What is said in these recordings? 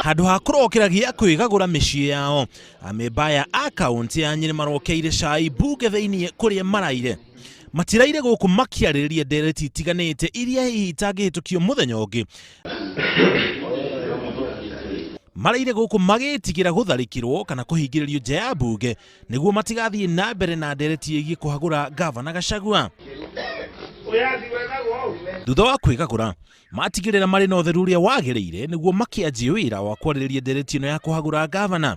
Handũ ha kũrokera gĩa kwĩgagũra mĩciĩ yao, amemba aya a kaũntĩ ya Nyĩrĩ marokeire cai mbunge thĩinĩ kũrĩa maraire. Matiraire gũkũ makĩarĩrĩria ndereti itiganĩte iria hihi itangĩhĩtũkio mũthenya ũngĩ. Maraire gũkũ magĩtigĩra gũtharĩkĩrwo kana kũhingĩrĩrio nja ya mbunge nĩguo matigathiĩ na mbere na ndereti ĩgiĩ kũhagũra ngavana Gachagua. Thutha wa kwĩgagũra, matigĩrĩra marĩ na ũtheru ũrĩa wagĩrĩire nĩguo makĩanjie wĩra wa kwarĩrĩria ndereti ĩno ya kũhagũra ngavana.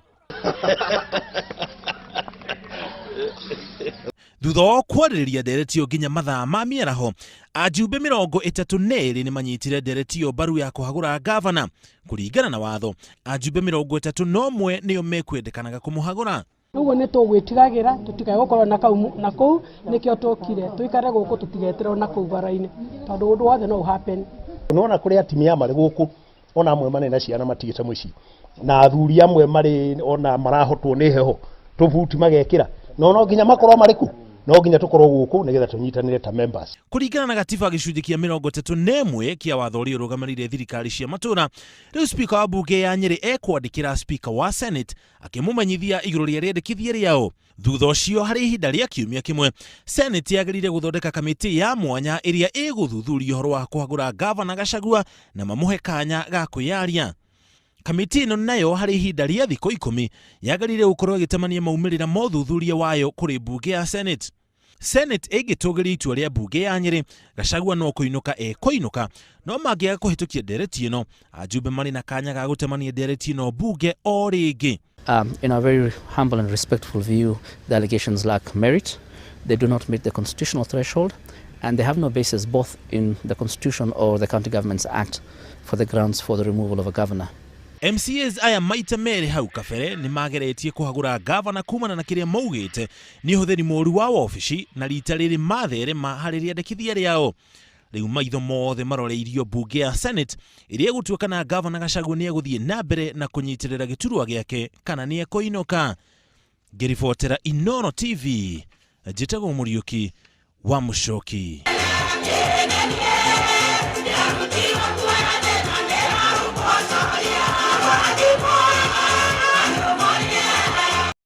Thutha wa kwarĩrĩria ndereti ĩyo nginya mathaa ma mĩaraho, ajumbe 32 nĩ manyitire ndereti ĩyo mbaru ya kũhagũra ngavana. Kũringana na watho, ajumbe 31 nĩo mekwendekanaga kũmũhagũra. Ũguo nĩ tũgwĩtigagĩra tũtikae gũkorwo na kau na kũu nĩkĩo tũkire tũikare gũkũ tũtigeterwo na kũu bara-inĩ tondũ ũndũ wothe no ũhappen. Nĩwona kũrĩ atumia marĩ gũkũ ona amwe marĩ na ciana matigĩte mũciĩ na athuri amwe marĩ ona marahotwo nĩ heho tũbuti magekĩra no no nginya makorwo marĩ kũ no nginya tũkorwo gũkũ nĩgetha tũnyitanĩre ta members. Kũringana na gatiba gĩcunjĩ kĩa 31 kĩa watho ũrĩa ũrũgamĩrĩire thirikari cia matũra, rĩu spika wa mbunge ya Nyĩrĩ ekwandĩkĩra spika wa Senate akĩmũmenyithia igũrũ rĩa rĩendekithia rĩao. Thutha ũcio, harĩ ihinda rĩa kiumia kĩmwe, Senate yagĩrĩire gũthondeka kamĩtĩ ya mwanya ĩrĩa ĩgũthuthuria ũhoro wa kũhagũra ngavana Gachagua na mamũhe kanya ga kwĩyaria. Kamĩtĩ ĩno nayo harĩ ihinda rĩa thikũ 10 yagĩrĩire gũkorwo ĩgĩtemania maumĩrĩra ma ũthuthuria wayo kũrĩ mbunge ya Senate. Senate ĩngĩtũgĩria itua rĩa mbunge ya Nyĩrĩ, Gachagua no kũinũka ekũinũka, no mangĩaga kũhĩtũkia ndereti ĩno, ajumbe marĩ na kanya ga gũtemania ndereti ĩno mbunge o rĩngĩ. In our very humble and respectful view, the allegations lack merit, they do not meet the constitutional threshold, and they have no basis both in the Constitution or the County Governments Act for the grounds for the removal of a governor. MCAs aya maita merĩ hau kabere nĩ mageretie kũhagũra ngavana kumana na kĩrĩa maugĩte nĩ ũhũthĩri mũru wa wabici na rita rĩrĩ matherema harĩ rĩandĩkithia rĩao. Rĩu maitho mothe maroreirio mbunge ya Senate ĩrĩa ĩgũtua kana ngavana Gachagua nĩ egũthiĩ na mbere na kũnyitĩrĩra gĩturwa gĩake kana nĩ ekũinũka. Ngĩribotera Inooro TV, njĩtagwo Mũriũki wa Mũcoki.